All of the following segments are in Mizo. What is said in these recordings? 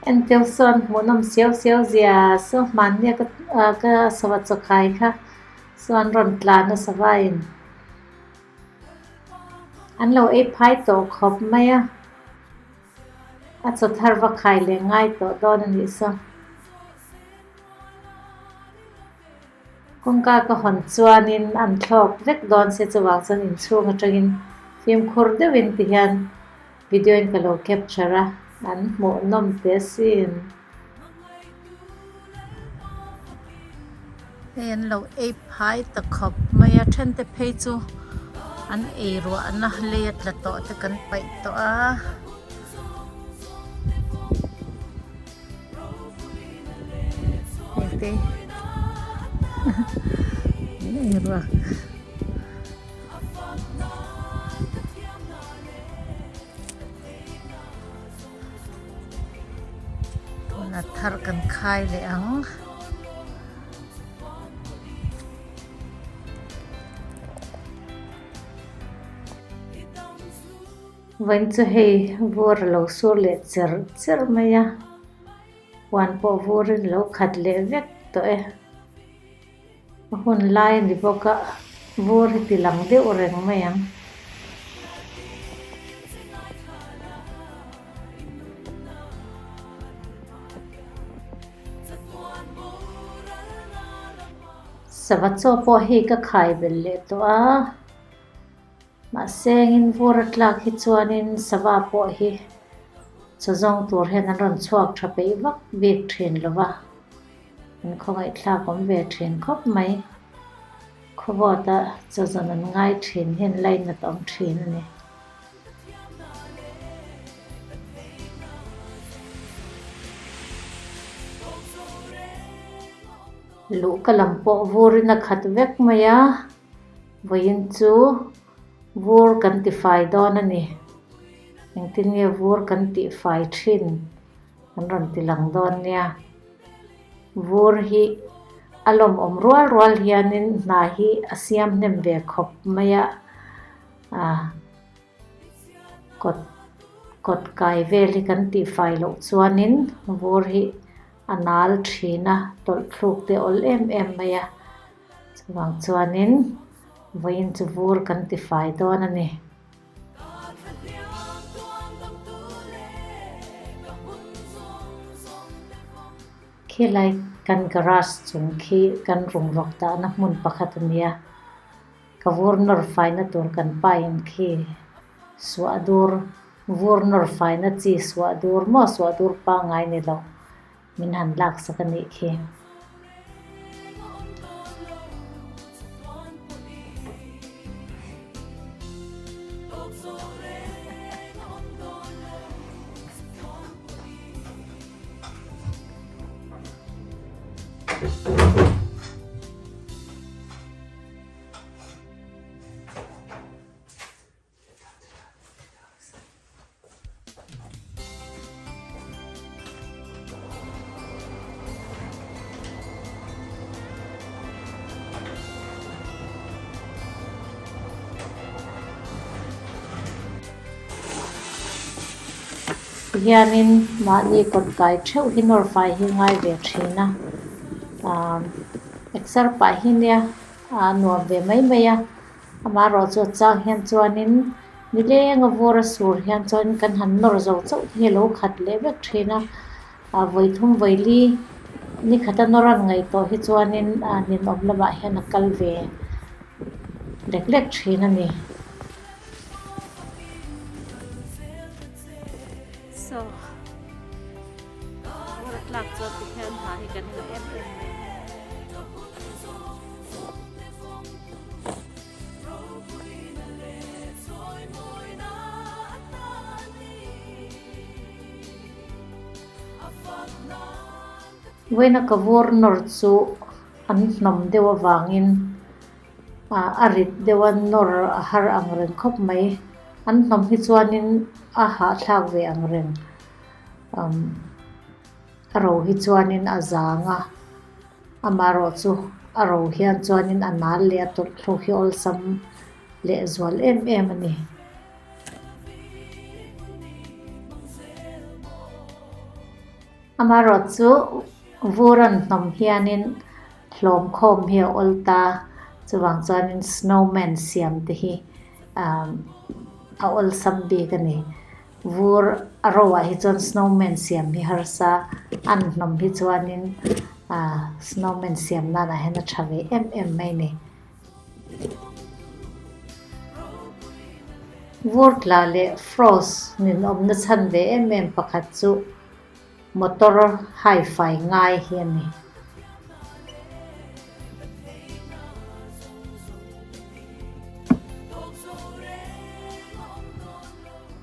Enteu sawn hmuhnawm siau siau zia saw hmannia ka ah ka sava chaw khai kha sawn rawn tlan a sava in an lo ei phai tawh khawp mai a a chaw thar va khai leh ngai tawh dawn a nih saw. Kawngka ka hawn chuanin an thlawk vek dawn se chuvang chuan inchhung atangin fimkhur deuhin ti hian video in ka lo capture a, an hmuhnawm teh asin. Hei an lo ei phai ta khawp mai a, then te phei chu an ei ruahna lei a tla tawh te kan paih tawh a. Hei te an ei ruak. Tuna thar kan khai leh ang. Vawiin chu hei vur a lo sur leh cher cher mai a, huan pawh vurin a lo khat leh vek tawh e. A hun lai a ni bawk a, vur hi ti lang deuh reng mai ang. Sava chaw pawh hei ka khai belh leh tawh a. Mahse engin vur a tlak hi chuanin sava pawh hi chaw zawng tur hian an rawn chhuak tha peih vak bik thin lo va, an khawngaihthlak awm ve thin khawp mai. Khawvawta chaw zawn an ngai thin hian lainat awm thin a ni. Luh ka lam pawh vurin a khat vek mai a. Vawiin chu vur kan ti fai dawn a ni. Engtin nge vur kan tih fai thin kan rawn ti lang dawn nia. Vur hi a lawmawm rual rual hianin hna hi a siam hnem ve khawp mai a, ah kawt kawt kai vel hi kan tih fai loh chuanin vur hi a nal thin a, tawlh thluk te awl em em mai a. Chuvang chuanin vawiin chu vur kan ti fai dawn a ni. Khilai kan garage chung khi kan rung rawk dahna hmun pakhat a nia. Ka vur nawr faina tur kan pain khi suah dur, vur nawr faina chi suah dur maw suah dur pangngai ni lo. Min han laksak a nih khi. Tihianin mahni kawt kai theuh hi nawr fai hi ngai ve thin a, aaa exer pah hi nia a nuam ve mai mai a. Amaherawh chu a chang hian chuanin nileng a vur a sur hian chuan kan han nawr zo chauh hi a lo khat leh vek thin a, ah vawi thum vawi li ni khat a nawr a ngaihtuah hi chuanin ah ninawm lamah hian a kal ve lek lek thin a ni. Saw vur a tlak chuan tikhian hna hi kan hmu em em mai. Vawiina ka vur nawr chu an hnawm deuh avangin ah a rit deuh a nawr a har ang reng khawp mai. An hnawm hi chuanin a hahthlak ve ang reng umm a ro hi chuanin a zang a. Amaherawh chu a ro hian chuanin a nal leh a tawlh thluk hi awlsam leh zual em em a ni. Amaherawhchu vur an hnawm hianin hlawm khawm hi a awl ta, chuvang chuanin snowman siam te hi ah a awlsam bik a ni. Vur a ro ah hi chuan snowman siam hi harsa an hnawm hi chuanin ah snowman siam nan ah hian a tha ve em em mai a ni. Vur tla leh frost nin awmna chhan ve em em pakhat chu motor hai fai ngai hi a ni.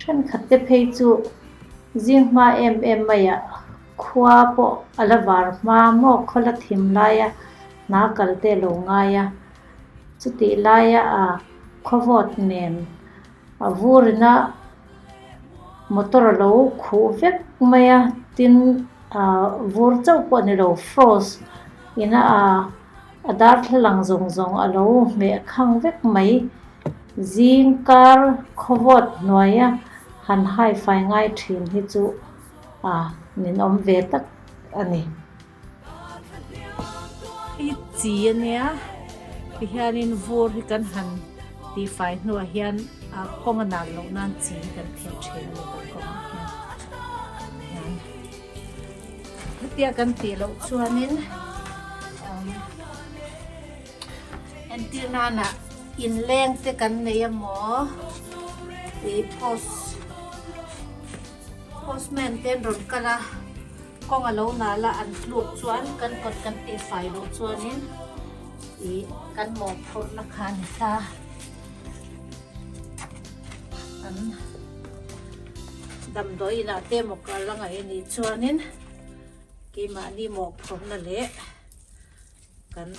Thenkhat te phei chu zing hma em em maiah khua pawh a la var hma maw khaw la thim laia hna kal te a lo ngai a, chutih laia a khawvawt nen a vurina motor a lo khuh vek mai a, tin ah vur chauh pawh ni lo frost ina ah a darthlalang zawng zawng a lo hmeh khang vek mai zing kar khawvawt hnuaia han hai fai ngai thin hi chu ah ninawm ve tak a ni. Hei chi a nia tihianin vur hi kan han tihfai hnuah hian ah kawng a nal loh nan chi hi kan theh thin a ni kan kawngah hian hian hetia kan tih loh chuanin umm entir nana inleng te kan nei emaw ih post postman te an rawn kal a. Kawng a lo nal a, an tluk chuan kan kawt kan tihfai loh chuanin ih kan mawhphurhna kha a ni ta. An damdawi inah te emaw kal a ngaih a nih chuanin keimahni mawhphurhna leh kan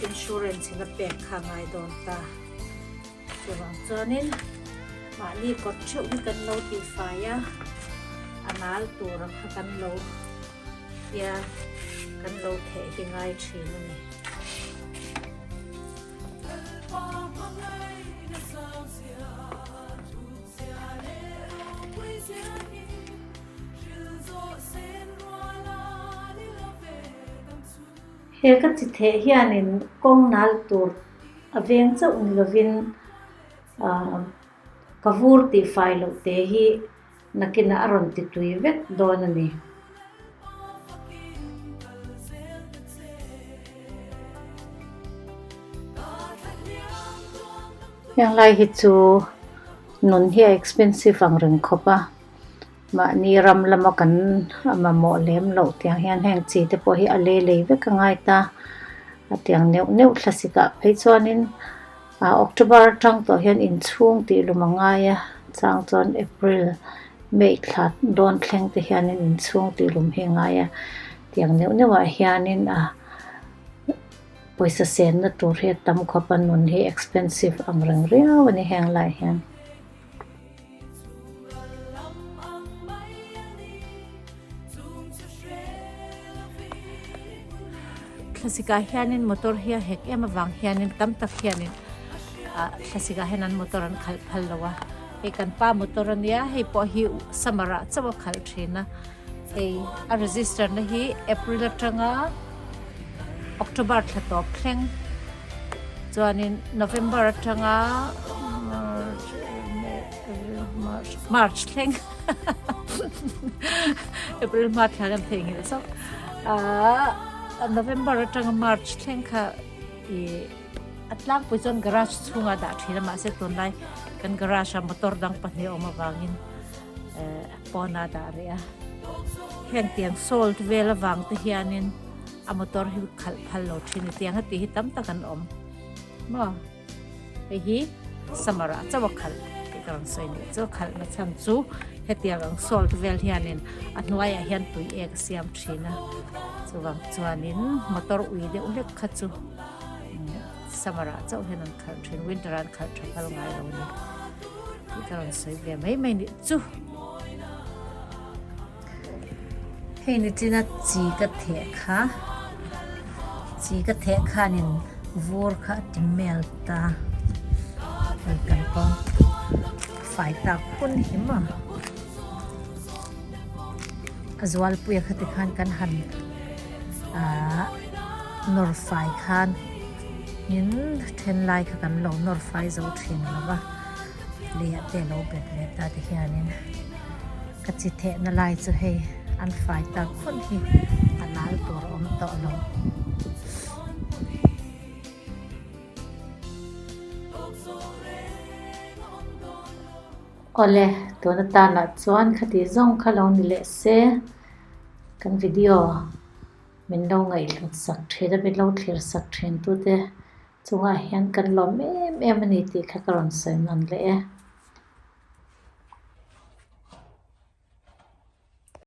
insurance in a pek kha a ngai dawn ta. Chuvang chuanin mahni kawt theuh hi kan lo tihfai a, a nal tur ang kha kan lo tia kan lo theh hi ngai thin a ni. He ka chi theh hianin kawng nal tur a veng chauh ni lovin ahh ka vur tih fai loh te hi nakinah a rawn ti tui vek dawn a ni. Heng lai hi chu nun hi a expensive ang reng khawp a. Mahni ram lama kan mamawh lem loh tiang hian heng chi te pawh hi a lei lei vek a ngai ta. A tiang neuh neuh thlasik ah phei chuanin ah October atang tawh hian inchhung tih lum a ngai a chang chuan April May thla dawn thleng te hianin inchhung tih lum hi a ngai a. Tiang neuh neuh ah hianin ah pawisa senna tur hi a tam khawp a nun hi expensive ang reng riau a ni heng lai hian. Thlasikah hianin motor hi a hek em avang hianin tam tak hianin ah thlasikah hian an motor an khalh phal lo a hei kan pa motor ania hei pawh hi summer ah chauh a khalh thin a hei a register na hi April atanga October thla tawp thleng. Chuanin November atanga March thleng April hma thla kan theihnghilh zawk ahh November atanga March thleng kha ih a tlangpui chuan garage chhungah dah thin a mahse tunlai kan garage ah motor dang pahnih a awm avangin eh pawnah a dah rih a heng tiang salt vel avang te hianin. A motor hi khalh phal lo thin a tiang a tih hi tam tak an awm maw hei hi summer ah chauh a khalh tih ka rawn sawi nih chu khalh na chhan chu hetiang ang salt vel hianin a hnuaiah hian tui ek a siam thin a chuvang chuanin motor ui deuh hlek kha chu summer ah chauh hian an khalh thin winter ah an khalh tha phal ngai lo a ni tih ka rawn sawi ve mai mai nih chu. Hei nichina chi ka theh kha chi ka theh khanin vur kha a ti mel ta hei kan kawng fai tak hun hi maw. A zualpuia kha tikhan kan han aah nawr fai khan in then lai kha kan lo nawr fai zo thin lo va leiah te a lo bet ve ta ti hianin ka chi thehna lai chu hei an fai tak hun hi a lal tur a awm tawh lo. Awle, tun atanah chuan khati zawng kha lo ni leh se, kan video min lo ngaihhlut sak thin a, min lo thlir sak thin tute chungah hian kan lawm em em a ni tih kha ka rawn sawi nawn leh e.